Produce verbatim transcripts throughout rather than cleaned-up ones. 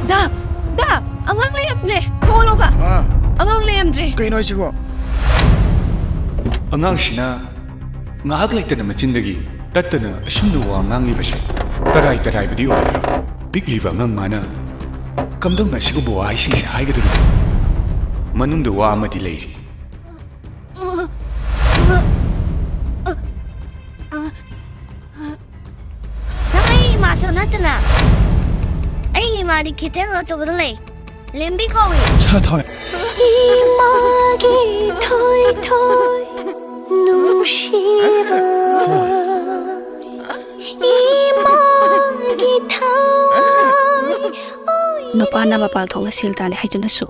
ꯗꯥ, ꯗꯥ, ꯑꯉꯥꯡ ꯂꯩꯔꯝꯗ꯭ꯔꯦ꯫ ꯊꯣꯛꯂꯣꯕ꯫ ꯑꯥ꯫ ꯑꯉꯥꯡ ꯂꯩꯔꯝꯗ꯭ꯔꯦ꯫ ꯀꯩꯅꯣ ꯍꯥꯏꯁꯤꯕꯣ? ꯑꯉꯥꯡꯁꯤꯅ ꯉꯥꯏꯍꯥꯛ ꯂꯩꯇꯅ ꯃꯆꯤꯟꯗꯒꯤ ꯇꯠꯇꯅ ꯑꯁꯨꯝꯅ ꯋꯥ ꯉꯥꯡꯂꯤꯕꯁꯦ ꯇꯔꯥꯏ ꯇꯔꯥꯏꯕꯗꯤ ꯑꯣꯏꯔꯣꯏ꯫ ꯄꯤꯛꯂꯤꯕ ꯑꯉꯥꯡ ꯃꯥꯅ ꯀꯝꯗꯧꯅ ꯑꯁꯤꯒꯨꯝꯕ ꯋꯥꯍꯩꯁꯤꯡꯁꯦ ꯍꯥꯏꯒꯗꯧꯔꯤꯕ? ꯃꯅꯨꯡꯗ ꯋꯥ ꯑꯃꯗꯤ ꯂꯩꯔꯤ꯫ ꯅꯪ ꯑꯩ ꯏꯃꯥꯁꯨ ꯅꯠꯇꯅ꯫ ꯑꯩ ꯏꯃꯥꯗꯤ ꯀꯩꯊꯦꯜ ꯑꯆꯧꯕꯗ ꯂꯩ꯫ ꯂꯦꯝꯕꯤ ꯀꯧꯏ꯫ ꯁꯥꯊꯣꯏ꯫ ꯏꯃꯥꯒꯤ ꯊꯣꯏ ꯊꯣꯏ ꯅꯨꯡꯁꯤꯕ ꯏꯃꯥꯒꯤ ꯊꯋꯥꯏ ꯑꯣꯏ ꯅꯨꯄꯥꯅ ꯃꯄꯥꯜ ꯊꯣꯛꯅ ꯁꯦꯜ ꯇꯥꯜꯂꯦ ꯍꯥꯏꯗꯨꯅꯁꯨ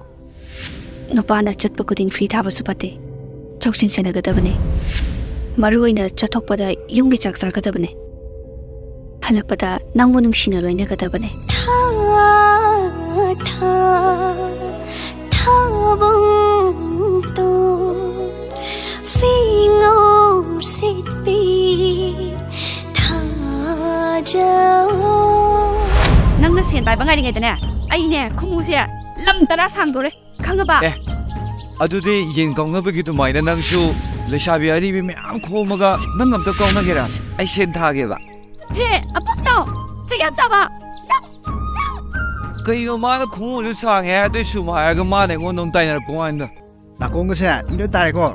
ꯅꯨꯄꯥꯅ ꯆꯠꯄ ꯈꯨꯗꯤꯡ ꯐ꯭ꯔꯤ ꯊꯥꯕꯁꯨ ꯐꯠꯇꯦ꯫ ꯆꯧꯁꯤꯟ ꯁꯦꯟꯅꯒꯗꯕꯅꯦ꯫ ꯃꯔꯨ ꯑꯣꯏꯅ ꯆꯠꯊꯣꯛꯄꯗ ꯌꯨꯝꯒꯤ ꯆꯥꯛ ꯆꯥꯒꯗꯕꯅꯦ꯫ ꯍꯜꯂꯛꯄꯗ ꯅꯪꯕꯨ ꯅꯨꯡꯁꯤꯅ ꯂꯣꯏꯅꯒꯗꯕꯅꯦ꯫ ꯊꯥ ꯊꯥ ꯊꯥꯕꯨꯡꯇꯣ ꯐꯤꯉꯧ ꯁꯤꯠꯄꯤ ꯊꯥꯖꯧ꯫ ꯅꯪꯅ ꯁꯦꯟ ꯄꯥꯏꯕ ꯉꯥꯏꯔꯤꯉꯩꯗꯅꯦ, ꯑꯩꯅꯦ ꯈꯨꯃꯨꯁꯦ ꯂꯝ ꯇꯔꯥ ꯁꯥꯡꯗꯣꯔꯦ, ꯈꯪꯉꯕ? ꯑꯦ, ꯑꯗꯨꯗꯤ ꯌꯦꯟ ꯀꯥꯎꯅꯕꯒꯤ ꯑꯗꯨꯃꯥꯏꯅ ꯅꯪꯁꯨ ꯂꯩꯁꯥꯕꯤ ꯑꯔꯤꯕꯤ ꯃꯌꯥꯝ ꯈꯣꯝꯃꯒ ꯅꯪ ꯑꯝꯇ ꯀꯥꯎꯅꯒꯦꯔꯥ? ꯑꯩ ꯁꯦꯟ ꯊꯥꯒꯦꯕ꯫ ꯍꯦ, ꯑꯄꯣꯛꯆꯥꯎ, ꯆꯩ ꯌꯥꯝ ꯆꯥꯕ ꯅꯪ꯫ ꯀꯩꯅꯣ, ꯃꯥꯅ ꯈꯣꯡꯎꯞꯁꯨ ꯁꯥꯡꯉꯦ ꯍꯥꯏ, ꯑꯗꯨꯏꯁꯨ ꯍꯥꯏꯔꯒ ꯃꯥꯅ ꯑꯩꯉꯣꯟꯗ ꯑꯃꯨꯛ ꯇꯥꯏꯅꯔꯛꯄ ꯋꯥꯅꯤꯗ꯫ ꯅꯥꯀꯣꯡꯒꯁꯦ ꯏꯪꯗ ꯇꯥꯔꯦꯀꯣ꯫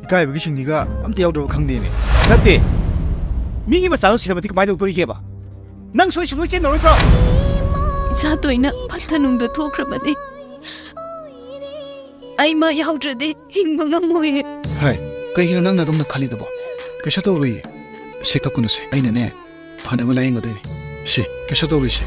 ꯏꯀꯥꯏꯕꯒꯤ ꯁꯤꯡꯂꯤꯒ ꯑꯝꯇ ꯌꯥꯎꯗ꯭ꯔꯕ ꯈꯪꯗꯦꯅꯦ꯫ ꯅꯠꯇꯦ, ꯃꯤꯒꯤ ꯃꯆꯥꯗꯣ ꯁꯤꯔꯝꯃꯗꯤ ꯀꯃꯥꯏꯅ ꯇꯧꯗꯣꯔꯤꯒꯦꯕ? ꯅꯪ ꯁꯣꯏ ꯁꯨꯡꯂꯣꯏ ꯆꯦꯟꯅꯔꯣꯏꯗ꯭ꯔꯣ? ꯏꯆꯥ ꯇꯣꯏꯅ ꯐꯠꯇ ꯅꯨꯡꯗ ꯊꯣꯛꯈ꯭ꯔꯕꯅꯤ꯫ ꯑꯩ ꯃꯥ ꯌꯥꯎꯗ꯭ꯔꯗꯤ ꯍꯤꯡꯕ ꯉꯝꯃꯣꯏꯌꯦ꯫ ꯍꯥꯏ, ꯀꯩꯒꯤꯅꯣ ꯅꯪꯅ ꯑꯗꯨꯝꯅ ꯈꯜꯂꯤꯗꯨꯕꯣ? ꯀꯩꯁꯨ ꯇꯧꯔꯣꯏꯌꯦ꯫ ꯁꯦ, ꯀꯞꯀꯅꯨꯁꯦ, ꯑꯩꯅꯅꯦ ꯐꯅꯕ ꯂꯥꯏꯌꯦꯡꯒꯗꯣꯏꯅꯦ꯫ ꯁꯦ, ꯀꯩꯁꯨ ꯇꯧꯔꯣꯏꯁꯦ꯫